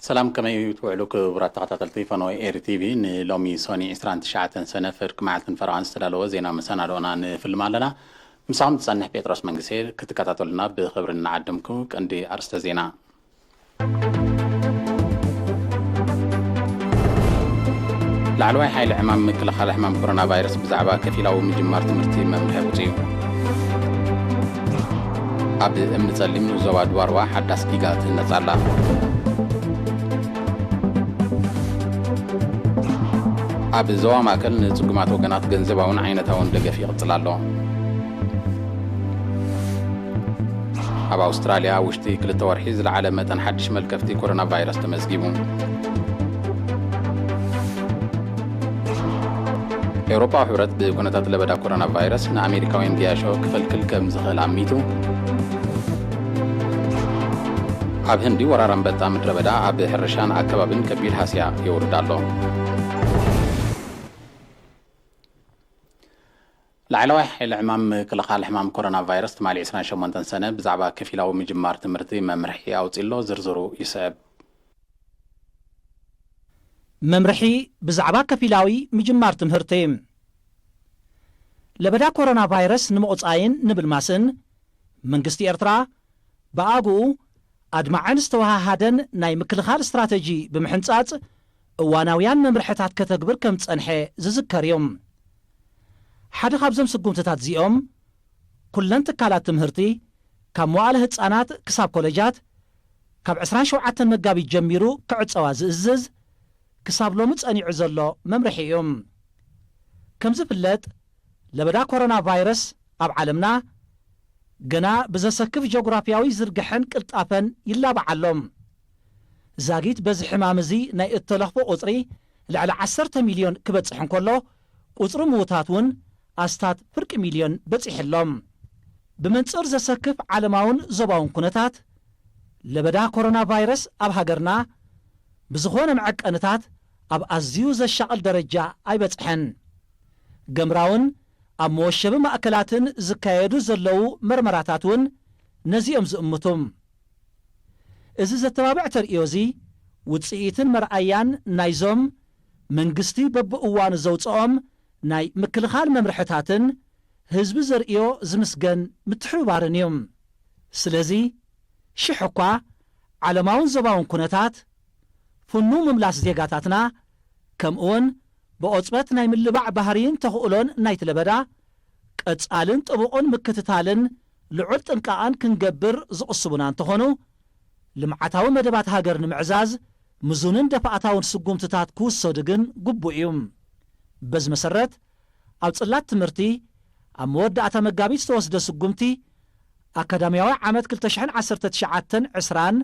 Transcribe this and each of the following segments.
ሰላም፣ ከመይ ትውዕሉ ክቡራት ተኸታተልቲ ፈነወ ኤሪ ቲቪ? ንሎሚ ሶኒ ዕስራን ትሽዓተን ሰነ ፍርቂ መዓልትን ፈረቓን ዝተዳለወ ዜና መሰናድኦና ንፍልም ኣለና። ምሳኹም ትጸንሕ ጴጥሮስ መንግስቴ። ክትከታተሉና ብኽብሪ እናዓደምኩ፣ ቀንዲ ኣርእስተ ዜና። ላዕለዋይ ሓይሊ ዕማም ምክልኻል ሕማም ኮሮና ቫይረስ ብዛዕባ ከፊላዊ ምጅማር ትምህርቲ መምርሒ ኣውጺኡ። ኣብ እምኒ ጸሊም ዞባ ድባርዋ ሓዳስ ዲጋ ትህነጽ ኣላ። ኣብ ዞባ ማእከል ንጽጉማት ወገናት ገንዘባውን ዓይነታውን ደገፍ ይቕጽል ኣሎ። ኣብ ኣውስትራልያ ኣብ ውሽጢ ክልተ ወርሒ ዝለዓለ መጠን ሓድሽ መልከፍቲ ኮሮና ቫይረስ ተመዝጊቡ። ኤውሮጳዊ ሕብረት ብኩነታት ለበዳ ኮሮና ቫይረስ ንኣሜሪካውያን ገያሾ ክኸልክል ከም ዝኽእል ኣሚቱ። ኣብ ህንዲ ወራር ኣንበጣ ምድረ በዳ ኣብ ሕርሻን ኣከባብን ከቢድ ሃስያ የውርድ ኣሎ። ላዕለዋይ ሓይሊ ዕማም ምክልኻል ሕማም ኮሮና ቫይረስ ትማሊ ዕስራን ሸሞንተን ሰነ ብዛዕባ ከፊላዊ ምጅማር ትምህርቲ መምርሒ ኣውጺኡ ኣሎ። ዝርዝሩ ይስዕብ። መምርሒ ብዛዕባ ከፊላዊ ምጅማር ትምህርቲ። ለበዳ ኮሮና ቫይረስ ንምቑጻይን ንምልማስን መንግስቲ ኤርትራ ብኣግኡ ኣድማዕን ዝተወሃሃደን ናይ ምክልኻል ስትራተጂ ብምሕንጻጽ እዋናውያን መምርሕታት ከተግብር ከም ዝጸንሐ ዝዝከር እዩ። ሓደ ካብዞም ስጉምትታት እዚኦም፣ ኩለን ትካላት ትምህርቲ ካብ መዋእለ ህጻናት ክሳብ ኮለጃት ካብ ዕስራን ሸውዓተን መጋቢት ጀሚሩ ክዕጸዋ ዝእዝዝ ክሳብ ሎሚ ጸኒዑ ዘሎ መምርሒ እዩ። ከም ዝፍለጥ፣ ለበዳ ኮሮና ቫይረስ ኣብ ዓለምና ገና ብዘሰክፍ ጆግራፍያዊ ዝርግሐን ቅልጣፈን ይላባዕ ኣሎ። ዛጊት በዚ ሕማም እዚ ናይ እተለኽፎ ቁጽሪ ልዕሊ ዓሰርተ ሚልዮን ክበጽሕ እንከሎ፣ ቁጽሪ ምዉታት እውን ኣስታት ፍርቂ ሚልዮን በጺሑ ኣሎ። ብመንጽር ዘሰክፍ ዓለማውን ዞባውን ኩነታት፣ ለበዳ ኮሮና ቫይረስ ኣብ ሃገርና ብዝኾነ መዐቀንታት ኣብ ኣዝዩ ዘሻቕል ደረጃ ኣይበጽሐን። ገምራውን ኣብ መወሸቢ ማእከላትን ዝካየዱ ዘለዉ መርመራታት እውን ነዚኦም ዝእምቱ። እዚ ዘተባብዕ ተርእዮ እዚ ውጽኢትን መርኣያን ናይዞም መንግስቲ በብእዋኑ ዘውጽኦም ናይ ምክልኻል መምርሕታትን ህዝቢ ዘርእዮ ዝምስገን ምትሕብባርን እዩ። ስለዚ ሽሕ እኳ ዓለማውን ዞባውን ኩነታት፣ ፍኑው ምምላስ ዜጋታትና፣ ከምኡውን ብቆጽበት ናይ ምልባዕ ባህርይን ተኽእሎን ናይቲ ለበዳ ቀጻልን ጥቡቕን ምክትታልን ልዑል ጥንቃቐን ክንገብር ዝቕስቡና እንተኾኑ፣ ልምዓታዊ መደባት ሃገር ንምዕዛዝ ምዙንን ደፋእታውን ስጉምትታት ክውሰዱ ግን ግቡእ እዩ። በዚ መሰረት፣ ኣብ ጽላት ትምህርቲ ኣብ መወዳእታ መጋቢት ዝተወስደ ስጉምቲ፣ ኣካዳምያዊ ዓመት ክልተ ሽሕን ዓሰርተ ትሽዓተን ዕስራን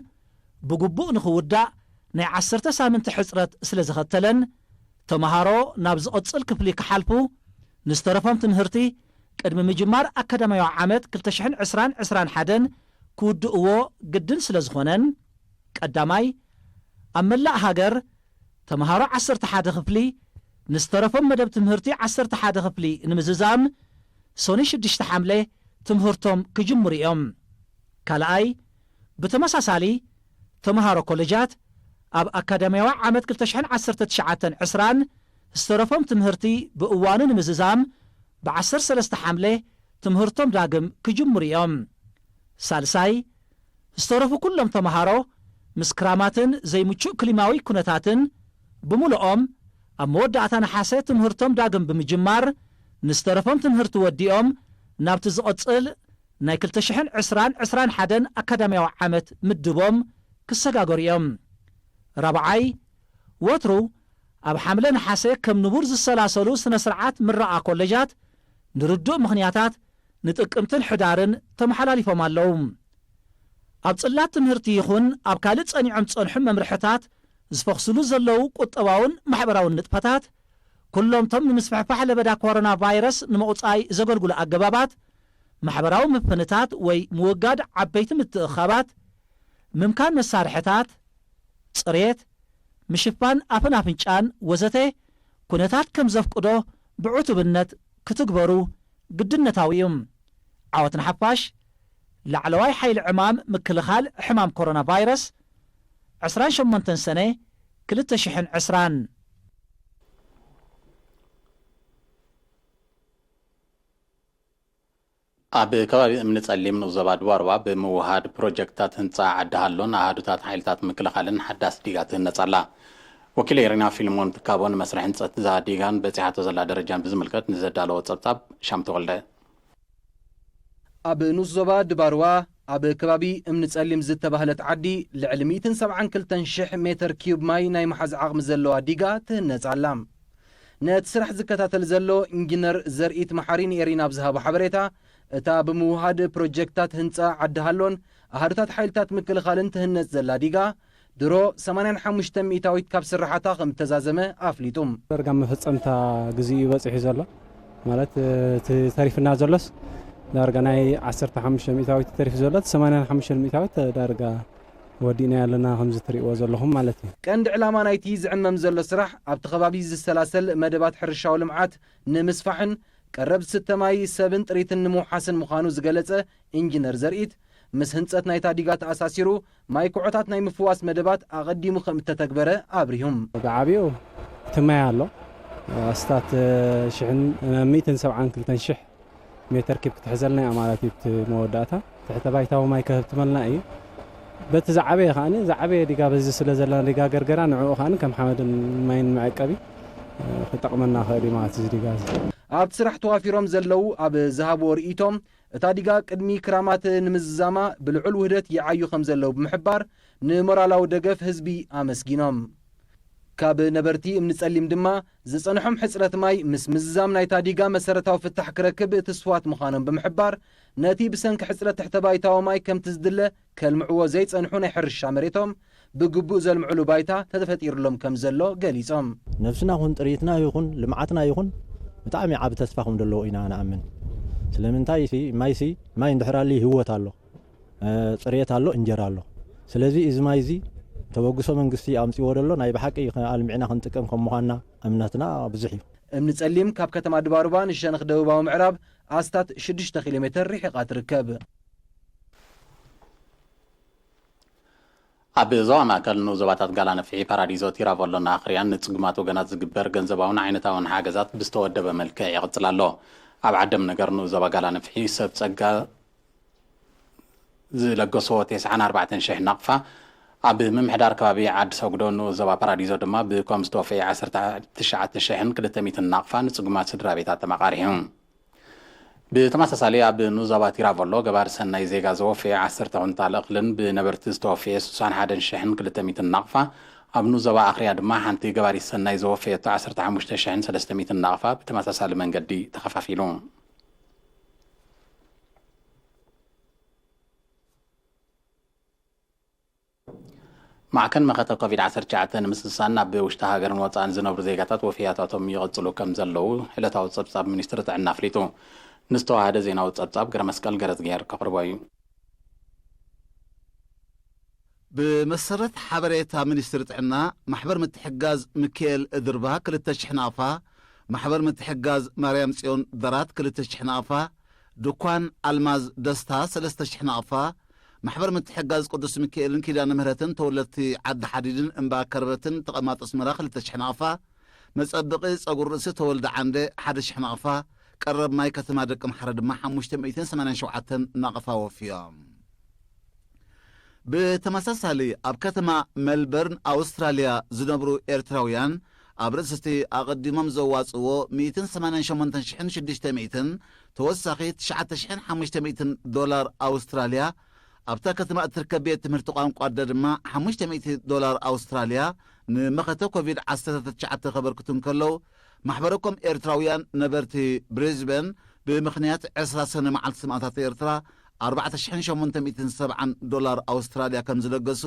ብግቡእ ንኽውዳእ ናይ ዓሰርተ ሳምንቲ ሕጽረት ስለ ዘኸተለን፣ ተመሃሮ ናብ ዝቕጽል ክፍሊ ክሓልፉ፣ ንዝተረፎም ትምህርቲ ቅድሚ ምጅማር ኣካዳምያዊ ዓመት ክልተ ሽሕን ዕስራን ዕስራን ሓደን ክውድእዎ ግድን ስለ ዝኾነን፣ ቀዳማይ፣ ኣብ መላእ ሃገር ተመሃሮ ዓሰርተ ሓደ ክፍሊ፣ ንዝተረፎም መደብ ትምህርቲ ዓሰርተ ሓደ ክፍሊ ንምዝዛም፣ ሶኒ ሽዱሽተ ሓምለ ትምህርቶም ክጅምሩ እዮም። ካልኣይ፣ ብተመሳሳሊ፣ ተመሃሮ ኮለጃት ኣብ ኣካዳምያዊ ዓመት ክልተ ሽሕን ዓሰርተ ትሽዓተን ዕስራን ዝተረፎም ትምህርቲ ብእዋኑ ንምዝዛም፣ ብዓሰርተ ሰለስተ ሓምለ ትምህርቶም ዳግም ክጅምሩ እዮም። ሳልሳይ፣ ዝተረፉ ኩሎም ተመሃሮ ምስ ክራማትን ዘይምቹእ ክሊማዊ ኩነታትን ብምሉኦም ኣብ መወዳእታ ነሓሰ ትምህርቶም ዳግም ብምጅማር፣ ንዝተረፎም ትምህርቲ ወዲኦም ናብቲ ዝቕጽል ናይ ክልተ ሽሕን ዕስራን ዕስራን ሓደን ኣካዳምያዊ ዓመት ምድቦም ክሰጋገሩ እዮም። ራብዓይ፣ ወትሩ ኣብ ሓምለ ነሓሰ ከም ንቡር ዝሰላሰሉ ስነ ስርዓት ምረቓ ኮለጃት ንርዱእ ምኽንያታት ንጥቅምትን ሕዳርን ተመሓላሊፎም ኣለዉ። ኣብ ጽላት ትምህርቲ ይኹን ኣብ ካልእ ጸኒዖም ዝጸንሑ መምርሕታት ዝፈኽስሉ ዘለዉ ቁጠባውን ማሕበራውን ንጥፈታት፣ ኩሎም እቶም ንምስፍሕፋሕ ለበዳ ኮሮና ቫይረስ ንምቑጻይ ዘገልግሉ ኣገባባት፣ ማሕበራዊ ምፍንታት ወይ ምውጋድ ዓበይቲ ምትእኽኻባት፣ ምምካን መሳርሕታት፣ ጽሬት፣ ምሽፋን ኣፍን ኣፍንጫን ወዘተ ኩነታት ከም ዘፍቅዶ ብዕቱብነት ክትግበሩ ግድነታዊ እዩ። ዓወት ንሓፋሽ! ላዕለዋይ ሓይሊ ዕማም ምክልኻል ሕማም ኮሮና ቫይረስ፣ ዕስራን ሸሞንተን ሰነ ክልተ ሽሕን ዕስራን። ኣብ ከባቢ እምኒ ጸሊም ንኡስ ዞባ ድባርዋ ብምውሃድ ፕሮጀክትታት ህንጻ ዓዲ ሃሎን ኣሃዱታት ሓይልታት ምክልኻልን ሓዳስ ዲጋ ትህነጽ ኣላ። ወኪል ኤሪና ፊልሞን ትካቦ ንመስርሕ ህንጸት እዛ ዲጋን በጺሓቶ ዘላ ደረጃን ብዝምልከት ንዘዳለዎ ጸብጻብ ሻም ተወልደ። ኣብ ንኡስ ዞባ ድባርዋ ኣብ ከባቢ እምኒ ጸሊም ዝተባህለት ዓዲ ልዕሊ ሚእትን ሰብዓን ክልተን ሽሕ ሜተር ኪዩብ ማይ ናይ መሓዝ ዓቕሚ ዘለዋ ዲጋ ትህነጽ ኣላ። ነቲ ስራሕ ዝከታተል ዘሎ ኢንጂነር ዘርኢት መሓሪ ንኤሪና ኣብ ዝሃቦ ሓበሬታ፣ እታ ብምውሃድ ፕሮጀክታት ህንጻ ዓዲ ሃሎን ኣሃዱታት ሓይልታት ምክልኻልን ትህነጽ ዘላ ዲጋ፣ ድሮ ሰማንያን ሓሙሽተ ሚእታዊት ካብ ስራሓታ ከም እተዛዘመ ኣፍሊጡ። ዳርጋ መፈጸምታ ግዜኡ እዩ በጺሑ ዘሎ። ማለት፣ እቲ ተሪፍና ዘሎስ ዳርጋ ናይ ዓሰርተ ሓሙሽተ ሚእታዊት ተሪፍ ዘሎ፣ እቲ ሰማንያን ሓሙሽተ ሚእታዊት ዳርጋ ወዲእና ያለና ከምዚ ትሪእዎ ዘለኹም ማለት እዩ። ቀንዲ ዕላማ ናይቲ ዝዕመም ዘሎ ስራሕ ኣብቲ ከባቢ ዝሰላሰል መደባት ሕርሻዊ ልምዓት ንምስፋሕን ቀረብ ዝስተ ማይ ሰብን ጥሪትን ንምውሓስን ምዃኑ ዝገለጸ ኢንጂነር ዘርኢት፣ ምስ ህንጸት ናይታ ዲጋ ተኣሳሲሩ ማይ ኩዖታት ናይ ምፍዋስ መደባት ኣቐዲሙ ከም እተተግበረ ኣብሪሁም። ብዓብዩ እቲ ማይ ኣሎ። ኣስታት ሽሕን፣ ሚእትን ሰብዓን ክልተን ሽሕ ሜተር ኪብ ክትሕዘልና እያ ማለት እዩ። እቲ መወዳእታ ትሕተ ባይታዊ ማይ ከህብትመልና እዩ። በቲ ዝዓበየ ከዓኒ፣ ዝዓበየ ዲጋ በዚ ስለ ዘለና ዲጋ ገርገራ ንዕኡ ከዓኒ ከም ሓመድን ማይን መዐቀቢ ክጠቕመና ክእል እዩ ማለት እዩ እዚ ዲጋ እዚ። ኣብቲ ስራሕ ተዋፊሮም ዘለዉ ኣብ ዝሃብዎ ርእይቶም፣ እታ ዲጋ ቅድሚ ክራማት ንምዝዛማ ብልዑል ውህደት ይዓዩ ከም ዘለዉ ብምሕባር፣ ንሞራላዊ ደገፍ ህዝቢ ኣመስጊኖም። ካብ ነበርቲ እምኒ ጸሊም ድማ ዝጸንሖም ሕጽረት ማይ ምስ ምዝዛም ናይታ ዲጋ መሰረታዊ ፍታሕ ክረክብ ትስፉዋት ምዃኖም ብምሕባር፣ ነቲ ብሰንኪ ሕጽረት ትሕተ ባይታዊ ማይ ከምቲ ዝድለ ከልምዕዎ ዘይጸንሑ ናይ ሕርሻ መሬቶም ብግቡእ ዘልምዕሉ ባይታ ተፈጢሩሎም ከም ዘሎ ገሊጾም። ነብስና ኩን ጥሪትና ይኹን ልምዓትና ይኹን ብጣዕሚ ዓቢ ተስፋ ከም ዘለዎ ኢና ንኣምን። ስለምንታይ ሲ ማይሲ ማይ እንድሕር ኣልዩ ህይወት ኣሎ፣ እ፣ ጽሬት ኣሎ፣ እንጀራ ኣሎ። ስለዚ እዚ ማይ እዚ ተበግሶ መንግስቲ ኣምጺዎ ደሎ ናይ ብሓቂ ኣልሚዕና ክንጥቀም ከም ምዃንና እምነትና ብዙሕ እዩ። እምኒ ጸሊም ካብ ከተማ ድባሩባ ንሸነኽ ደቡባዊ ምዕራብ ኣስታት ሽዱሽተ ኪሎ ሜተር ርሒቓ ትርከብ። ኣብ ዞባ ማእከል ንኡስ ዞባታት ጋላ ነፍሒ፣ ፓራዲዞ፣ ቲራቮሎን ኣኽርያን ንጽጉማት ወገናት ዝግበር ገንዘባውን ዓይነታውን ሓገዛት ብዝተወደበ መልክዕ ይቕጽል ኣሎ። ኣብ ዓደም ነገር ንኡስ ዞባ ጋላ ነፍሒ ሰብ ጸጋ ዝለገስዎ ተስዓን ኣርባዕተን ሽሕ ናቕፋ፣ ኣብ ምምሕዳር ከባቢ ዓዲ ሰጉዶ ንኡስ ዞባ ፓራዲዞ ድማ ብኮም ዝተወፈየ ዓሰርተ ትሽዓተ ሽሕን ክልተ ሚእትን ናቕፋ ንጽጉማት ስድራ ቤታት ተመቓሪሑ። ብተመሳሳሊ ኣብ ንኡስ ዞባ ቲራቮሎ ገባሪ ሰናይ ዜጋ ዘወፈየ ዓሰርተ ኩንታል እኽልን ብነበርቲ ዝተወፈየ ስሳን ሓደን ሽሕን ክልተ ሚእትን ናቕፋ፣ ኣብ ንኡስ ዞባ ኣኽርያ ድማ ሓንቲ ገባሪት ሰናይ ዘወፈየቶ ዓሰርተ ሓሙሽተ ሽሕን ሰለስተ ሚእትን ናቕፋ ብተመሳሳሊ መንገዲ ተኸፋፊሉ። ማዕከን መኸተ ኮቪድ ዓሰርተ ትሽዓተ ንምስሳን ኣብ ውሽጢ ሃገርን ወጻእን ዝነብሩ ዜጋታት ወፍያታቶም ይቕጽሉ ከም ዘለዉ ዕለታዊ ጸብጻብ ሚኒስትሪ ጥዕና ኣፍሊጡ። ንዝተዋሃደ ዜናዊ ጸብጻብ ገረመስቀል ገረዝግሄር ከቕርቦ እዩ። ብመሰረት ሓበሬታ ሚኒስትሪ ጥዕና፣ ማሕበር ምትሕግጋዝ ሚካኤል ድርባ ክልተ ሽሕ ናቕፋ፣ ማሕበር ምትሕግጋዝ ማርያም ጽዮን ደራት ክልተ ሽሕ ናቕፋ፣ ድኳን ኣልማዝ ደስታ ሰለስተ ሽሕ ናቕፋ፣ ማሕበር ምትሕግጋዝ ቅዱስ ሚካኤልን ኪዳነ ምህረትን ተወለድቲ ዓዲ ሓዲድን እምባ ከርበትን ተቐማጦ ኣስመራ ክልተ ሽሕ ናቕፋ፣ መጸብቒ ጸጉሪ ርእሲ ተወልደ ዓንደ ሓደ ሽሕ ናቕፋ፣ ቀረብ ማይ ከተማ ደቂ ምሓረ ድማ ሓሙሽተ ሚእትን ሰማንያን ሸውዓተን ናቕፋ ወፍዮም። ብተመሳሳሊ ኣብ ከተማ ሜልበርን ኣውስትራልያ ዝነብሩ ኤርትራውያን ኣብ ርእሲ እቲ ኣቐዲሞም ዘዋጽእዎ ሚእትን ሰማንያን ሸሞንተን ሽሕን ሽዱሽተ ሚእትን ተወሳኺ ትሽዓተ ሽሕን ሓሙሽተ ሚእትን ዶላር ኣውስትራልያ ኣብታ ከተማ እትርከብ ቤት ትምህርቲ ቋንቋ ኣደ ድማ ሓሙሽተ ሚእቲ ዶላር ኣውስትራልያ ንመኸተ ኮቪድ ዓሰርተ ትሽዓተ ከበርክቱ እንከለዉ፣ ማሕበረ ኮም ኤርትራውያን ነበርቲ ብሪዝበን ብምኽንያት ዕስራ ሰነ መዓልቲ ሰማእታት ኤርትራ ኣርባዕተ ሽሕን ሸሞንተ ሚእትን ሰብዓን ዶላር ኣውስትራልያ ከም ዝለገሱ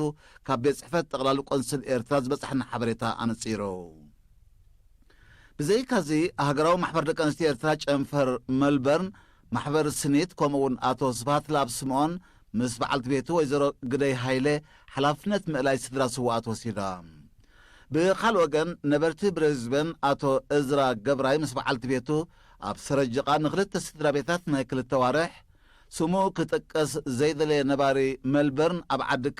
ካብ ቤት ጽሕፈት ጠቕላሊ ቆንስል ኤርትራ ዝበጻሕና ሓበሬታ ኣነጺሩ። ብዘይካዚ፣ ሃገራዊ ማሕበር ደቂ ኣንስትዮ ኤርትራ ጨንፈር መልበርን ማሕበር ስኒት፣ ከምኡ'ውን ኣቶ ስብሃት ለኣብ ስምኦን ምስ በዓልቲ ቤቱ ወይዘሮ ግደይ ሃይለ ሓላፍነት ምእላይ ስድራ ስውኣት ወሲዶም። ብኻልእ ወገን፣ ነበርቲ ብሪዝበን ኣቶ እዝራ ገብራይ ምስ በዓልቲ ቤቱ ኣብ ሰረጅቓ ንኽልተ ስድራ ቤታት ናይ ክልተ ዋርሕ ስሙ ክጥቀስ ዘይደለየ ነባሪ መልበርን ኣብ ዓድቀ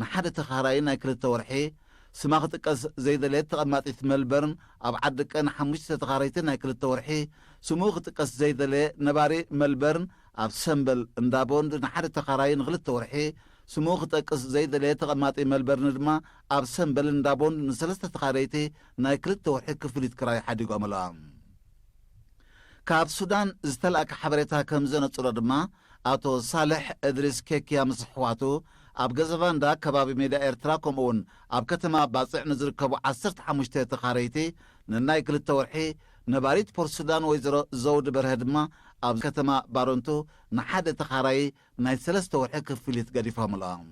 ንሓደ ተኻራዪ ናይ ክልተ ወርሒ፣ ስማ ክጥቀስ ዘይደለየት ተቐማጢት መልበርን ኣብ ዓድቀ ንሓሙሽተ ተኻረይቲ ናይ ክልተ ወርሒ፣ ስሙ ክጥቀስ ዘይደለየ ነባሪ መልበርን ኣብ ሰምበል እንዳ ቦንድ ንሓደ ተኻራዪ ንክልተ ወርሒ፣ ስሙ ክጠቅስ ዘይደለየ ተቐማጢ መልበርን ድማ ኣብ ሰምበል እንዳ ቦንድ ንሰለስተ ተኻረይቲ ናይ ክልተ ወርሒ ክፍሊት ክራይ ሓዲጎምሎም። ካብ ሱዳን ዝተላእከ ሓበሬታ ከም ዘነጽሮ ድማ፣ ኣቶ ሳልሕ እድሪስ ኬክያ ምስ ኣሕዋቱ ኣብ ገዘቫንዳ ከባቢ ሜዳ ኤርትራ፣ ከምኡውን ኣብ ከተማ ባጽዕ ንዝርከቡ ዓሰርተ ሓሙሽተ ተኻረይቲ ንናይ ክልተ ወርሒ፣ ነባሪት ፖርት ሱዳን ወይዘሮ ዘውድ በርሀ ድማ ኣብ ከተማ ባረንቱ ንሓደ ተኻራዪ ናይ ሰለስተ ወርሒ ክፍሊት ገዲፎምሎም።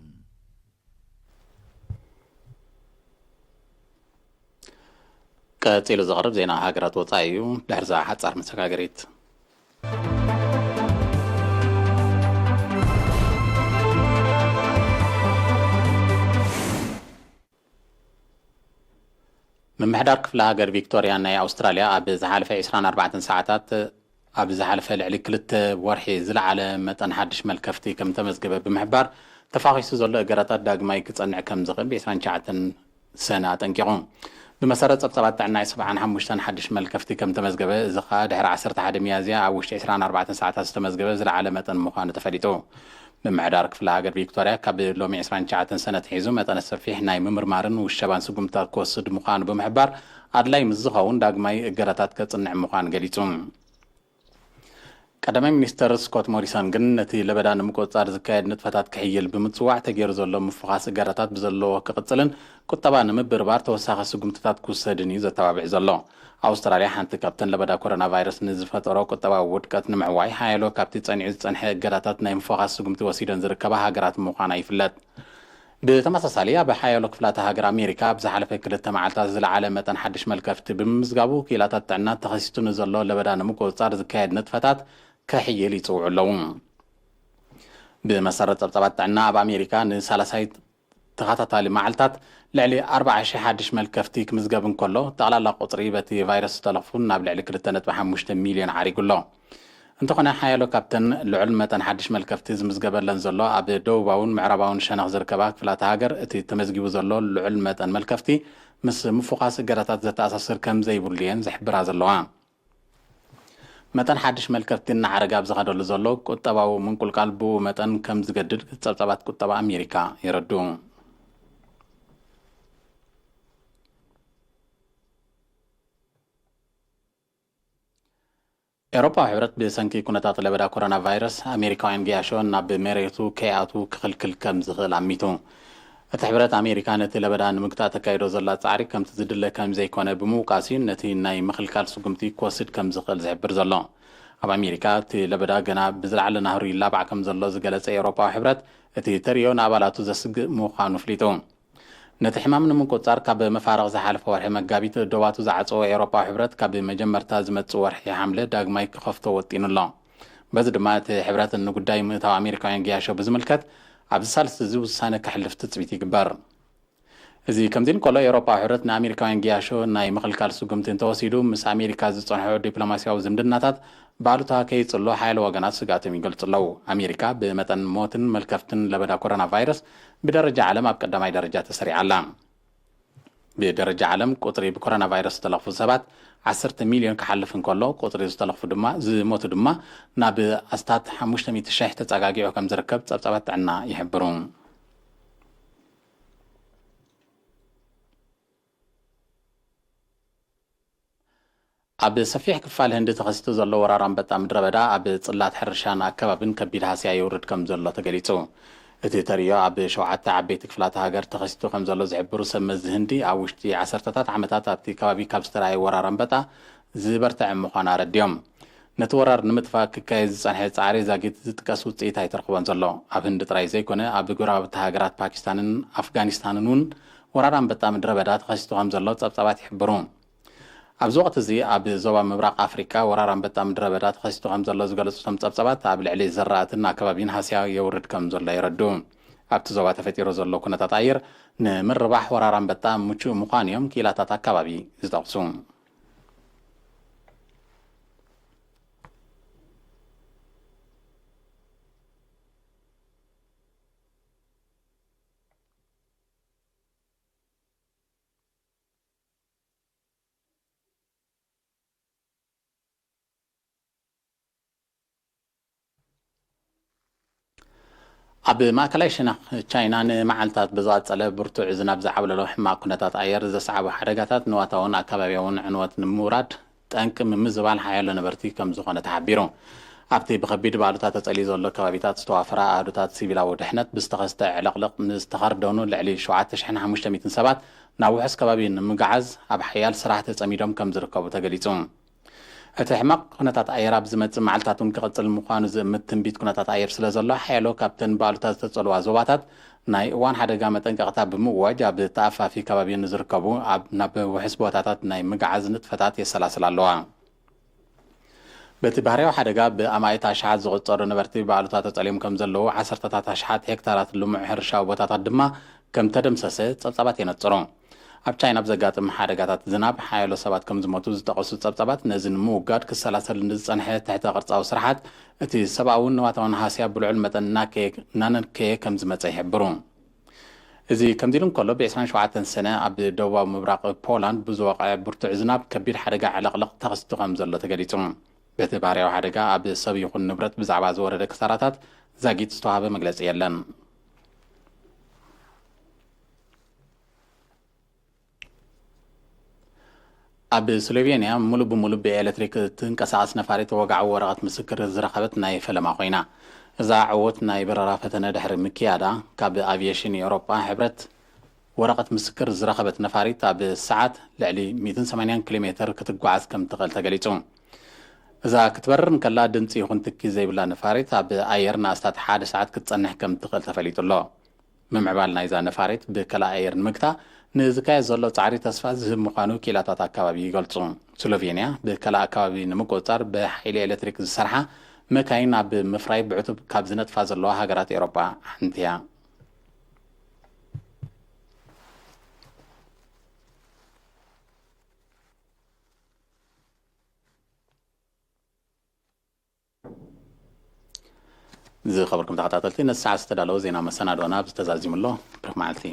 ቀጺሉ ዝቐርብ ዜና ሃገራት ወጻኢ እዩ። ድሕሪ እዛ ሓጻር መሰጋገሪት። ምምሕዳር ክፍለ ሃገር ቪክቶሪያ ናይ ኣውስትራልያ ኣብ ዝሓለፈ ዕስራን ኣርባዕተን ሰዓታት ኣብ ዝሓለፈ ልዕሊ ክልተ ወርሒ ዝለዓለ መጠን ሓድሽ መልከፍቲ ከም ተመዝገበ ብምሕባር፣ ተፋኺሱ ዘሎ እገዳታት ዳግማይ ክጸንዕ ከም ዝኽእል ብ ዕስራን ትሽዓተን ሰነ ኣጠንቂቑ። ብመሰረት ጸብጻባት ጥዕና፣ ሰብዓን ሓሙሽተን ሓድሽ መልከፍቲ ከም ተመዝገበ፣ እዚ ኸኣ ድሕሪ ዓሰርተ ሓደ ሚያዝያ ኣብ ውሽጢ ዕስራን ኣርባዕተን ሰዓታት ዝተመዝገበ ዝለዓለ መጠን ምዃኑ ተፈሊጡ። ምምሕዳር ክፍለ ሃገር ቪክቶርያ ካብ ሎሚ ዕስራን ትሽዓተን ሰነ ኣትሒዙ መጠነ ሰፊሕ ናይ ምምርማርን ውሸባን ስጉምትታት ክወስድ ምዃኑ ብምሕባር፣ ኣድላይ ምስ ዝኸውን ዳግማይ እገዳታት ከጽንዕ ምዃኑ ገሊጹ። ቀዳማይ ሚኒስተር ስኮት ሞሪሰን ግን ነቲ ለበዳ ንምቁጽጻር ዝካየድ ንጥፈታት ክሕይል ብምጽዋዕ፣ ተገይሩ ዘሎ ምፍዃስ እገዳታት ብዘለዎ ክቕጽልን ቁጠባ ንምብርባር ተወሳኺ ስጉምትታት ክውሰድን እዩ ዘተባብዕ ዘሎ። ኣውስትራልያ ሓንቲ ካብተን ለበዳ ኮሮና ቫይረስ ንዝፈጠሮ ቁጠባዊ ውድቀት ንምዕዋይ ሓያሎ ካብቲ ጸኒዑ ዝጸንሐ እገዳታት ናይ ምፍዃስ ስጉምቲ ወሲደን ዝርከባ ሃገራት ምዃና ይፍለጥ። ብተመሳሳሊ፣ ኣብ ሓያሎ ክፍላተ ሃገር ኣሜሪካ ኣብ ዝሓለፈ ክልተ መዓልታት ዝለዓለ መጠን ሓድሽ መልከፍቲ ብምምዝጋቡ፣ ክኢላታት ጥዕና ተኸሲቱ ንዘሎ ለበዳ ንምቁጽጻር ዝካየድ ንጥፈታት ከሕይል ይጽውዑ ኣለዉ። ብመሰረት ጸብጻባት ጥዕና፣ ኣብ ኣሜሪካ ንሳልሳይ ተኸታታሊ መዓልታት ልዕሊ ኣርባዓ ሽሕ ሓድሽ መልከፍቲ ክምዝገብ እንከሎ፣ ጠቕላላ ቁጽሪ በቲ ቫይረስ ዝተለኽፉ ናብ ልዕሊ ክልተ ነጥቢ ሓሙሽተ ሚልዮን ዓሪጉ ኣሎ። እንተኾነ፣ ሓያሎ ካብተን ልዑል መጠን ሓድሽ መልከፍቲ ዝምዝገበለን ዘሎ ኣብ ደቡባውን ምዕራባውን ሸነኽ ዝርከባ ክፍላተ ሃገር፣ እቲ ተመዝጊቡ ዘሎ ልዑል መጠን መልከፍቲ ምስ ምፍዃስ እገዳታት ዘተኣሳስር ከም ዘይብሉ እየን ዝሕብራ ዘለዋ። መጠን ሓድሽ መልከፍቲ እናዓረገ ኣብ ዝኸደሉ ዘሎ ቁጠባዊ ምንቁልቃል፣ ብኡ መጠን ከም ዝገድድ ጸብጻባት ቁጠባ ኣሜሪካ የረድኡ። ኤውሮጳዊ ሕብረት ብሰንኪ ኩነታት ለበዳ ኮሮና ቫይረስ፣ ኣሜሪካውያን ገያሾ ናብ መሬቱ ከይኣትዉ ክኽልክል ከም ዝኽእል ኣሚቱ። እቲ ሕብረት፣ ኣሜሪካ ነቲ ለበዳ ንምግታእ ተካይዶ ዘላ ጻዕሪ ከምቲ ዝድለ ከም ዘይኮነ ብምውቃስ እዩ ነቲ ናይ ምኽልካል ስጉምቲ ክወስድ ከም ዝኽእል ዝሕብር ዘሎ። ኣብ ኣሜሪካ እቲ ለበዳ ገና ብዝለዓለ ናህሩ ይላባዕ ከም ዘሎ ዝገለጸ ኤውሮጳዊ ሕብረት፣ እቲ ተርእዮ ንኣባላቱ ዘስግእ ምዃኑ ኣፍሊጡ። ነቲ ሕማም ንምቁጽጻር፣ ካብ መፋርቕ ዝሓለፈ ወርሒ መጋቢት ዶባቱ ዝዓጸወ ኤውሮጳዊ ሕብረት፣ ካብ መጀመርታ ዝመጽእ ወርሒ ሓምለ ዳግማይ ክኸፍቶ ወጢኑ ኣሎ። በዚ ድማ፣ እቲ ሕብረት ንጉዳይ ምእታው ኣሜሪካውያን ገያሾ ብዝምልከት፣ ኣብዚ ሳልስቲ እዚ ውሳነ ከሕልፍ ትጽቢት ይግበር። እዚ ከምዚ እንከሎ፣ ኤውሮጳዊ ሕብረት ንኣሜሪካውያን ገያሾ ናይ ምኽልካል ስጉምቲ እንተወሲዱ፣ ምስ ኣሜሪካ ዝጸንሖ ዲፕሎማስያዊ ዝምድናታት ብኣሉታ ከይጽሎ ሓያሎ ወገናት ስግኣቶም ይገልጹ ኣለዉ። ኣሜሪካ ብመጠን ሞትን መልከፍትን ለበዳ ኮሮና ቫይረስ ብደረጃ ዓለም ኣብ ቀዳማይ ደረጃ ተሰሪዓ ኣላ። ብደረጃ ዓለም፣ ቁጽሪ ብኮሮና ቫይረስ ዝተለኽፉ ሰባት ዓሰርተ ሚልዮን ክሓልፍ እንከሎ፣ ቁጽሪ ዝተለኽፉ ድማ፣ ዝሞቱ ድማ ናብ ኣስታት ሓሙሽተ ሚእቲ ሽሕ ተጸጋጊዑ ከም ዝርከብ ጸብጻባት ጥዕና ይሕብሩ። ኣብ ሰፊሕ ክፋል ህንዲ ተኸሲቱ ዘሎ ወራር ኣንበጣ ምድረ በዳ፣ ኣብ ጽላት ሕርሻን ኣከባብን ከቢድ ሃስያ የውርድ ከም ዘሎ ተገሊጹ። እቲ ተርእዮ፣ ኣብ ሸውዓተ ዓበይቲ ክፍላተ ሃገር ተኸሲቱ ከም ዘሎ ዝሕብሩ ሰብ መዚ ህንዲ፣ ኣብ ውሽጢ ዓሰርተታት ዓመታት ኣብቲ ከባቢ ካብ ዝተራእየ ወራር ኣንበጣ ዝበርትዐ ምዃኑ ኣረዲኦም። ነቲ ወራር ንምጥፋእ ክካየድ ዝጸንሐ ጻዕሪ ዛጊት ዝጥቀስ ውጽኢት ኣይተረኽቦን ዘሎ። ኣብ ህንዲ ጥራይ ዘይኮነ፣ ኣብ ጎረባብቲ ሃገራት ፓኪስታንን ኣፍጋኒስታንን እውን ወራር ኣንበጣ ምድረ በዳ ተኸሲቱ ከም ዘሎ ጸብጻባት ይሕብሩ። ኣብዚ ወቕቲ እዚ፣ ኣብ ዞባ ምብራቕ ኣፍሪቃ ወራር ኣንበጣ ምድረ በዳ ተኸሲቱ ከም ዘሎ ዝገለጹ እቶም ጸብጻባት፣ ኣብ ልዕሊ ዘራእትን ኣከባቢን ሃስያ የውርድ ከም ዘሎ የረድኡ። ኣብቲ ዞባ ተፈጢሩ ዘሎ ኩነታት ኣየር ንምርባሕ ወራር ኣንበጣ ምቹእ ምዃኑ እዮም ክኢላታት ኣከባቢ ዝጠቕሱ። ኣብ ማእከላይ ሸነኽ ቻይና ንመዓልታት ብዝቐጸለ ብርቱዕ ዝናብ ዝዓብለሎ ሕማቕ ኩነታት ኣየር ዘስዓቦ ሓደጋታት ንዋታውን ኣከባቢያውን ዕንወት ንምውራድ ጠንቂ ምምዝባል ሓያሎ ነበርቲ ከም ዝኾነ ተሓቢሩ። ኣብቲ ብኸቢድ ባሉታ ተጸልዩ ዘሎ ከባቢታት ዝተዋፈራ ኣሃዱታት ሲቪላዊ ድሕነት ብዝተኸስተ ዕልቕልቕ ንዝተኸርደኑ ልዕሊ ሸውዓተ ሽሕን ሓሙሽተ ሚእትን ሰባት ናብ ውሑስ ከባቢ ንምጉዓዝ ኣብ ሓያል ስራሕ ተጸሚዶም ከም ዝርከቡ ተገሊጹ። እቲ ሕማቕ ኩነታት ኣየር ኣብ ዝመጽእ መዓልታት እውን ክቕጽል ምዃኑ ዝእምት ትንቢት ኩነታት ኣየር ስለ ዘሎ ሓያሎ ካብተን ባሉታ ዝተጸልዋ ዞባታት ናይ እዋን ሓደጋ መጠንቀቕታ ብምእዋጅ ኣብ ተኣፋፊ ከባቢ ንዝርከቡ ኣብ ናብ ውሑስ ቦታታት ናይ ምግዓዝ ንጥፈታት የሰላስላ ኣለዋ። በቲ ባህርያዊ ሓደጋ ብኣማኢት ኣሽሓት ዝቑጸሩ ነበርቲ ብኣሉታ ተጸልዮም ከም ዘለዉ ዓሰርተታት ኣሽሓት ሄክታራት ልሙዕ ሕርሻዊ ቦታታት ድማ ከም ተደምሰሰ ጸብጻባት የነጽሩ። ኣብ ቻይና ብዘጋጥም ሓደጋታት ዝናብ ሓያሎ ሰባት ከም ዝሞቱ ዝጠቐሱ ጸብጻባት ነዚ ንምውጋድ ክሰላሰል ንዝጸንሐ ትሕተ ቅርጻዊ ስራሓት እቲ ሰብኣውን ንዋታውን ሃስያ ብልዑል መጠን እናነከየ ከም ዝመጸ ይሕብሩ። እዚ ከምዚ ኢሉ እንከሎ ብ ዕስራን ሸውዓተን ሰነ ኣብ ደቡባዊ ምብራቕ ፖላንድ ብዝወቕዐ ብርቱዕ ዝናብ ከቢድ ሓደጋ ዕልቕልቕ ተኸሲቱ ከም ዘሎ ተገሊጹ። በቲ ባህርያዊ ሓደጋ ኣብ ሰብ ይኹን ንብረት ብዛዕባ ዝወረደ ክሳራታት ዛጊት ዝተዋህበ መግለጺ የለን። ኣብ ስሎቬንያ ሙሉ ብሙሉ ብኤሌክትሪክ እትንቀሳቐስ ነፋሪት ወግዓዊ ወረቐት ምስክር ዝረኸበት ናይ ፈለማ ኮይና። እዛ ዕዉት ናይ በረራ ፈተነ ድሕሪ ምክያዳ ካብ ኣቪየሽን ኤውሮጳ ሕብረት ወረቐት ምስክር ዝረኸበት ነፋሪት ኣብ ሰዓት ልዕሊ ሚእትን ሰማንያን ኪሎ ሜትር ክትጓዓዝ ከም ትኽእል ተገሊጹ። እዛ ክትበርር እንከላ ድምፂ ይኹን ትኪ ዘይብላ ነፋሪት ኣብ ኣየር ንኣስታት ሓደ ሰዓት ክትጸንሕ ከም ትኽእል ተፈሊጡ ኣሎ። ምምዕባል ናይዛ ነፋሪት ብከላ ኣየር ንምግታ ንዝካየድ ዘሎ ጻዕሪ ተስፋ ዝህብ ምዃኑ ክኢላታት ኣከባቢ ይገልጹ። ስሎቬንያ ብከላ ኣከባቢ ንምቁጽጻር ብሓይሊ ኤሌክትሪክ ዝሰርሓ መካይን ኣብ ምፍራይ ብዕቱብ ካብ ዝነጥፋ ዘለዋ ሃገራት ኤውሮጳ ሓንቲ እያ። ዝኸበርኩም ተኸታተልቲ፣ ነዚ ሰዓት ዝተዳለወ ዜና መሰናዶና ኣብዚ ተዛዚሙ ኣሎ። ብሩኽ መዓልቲ።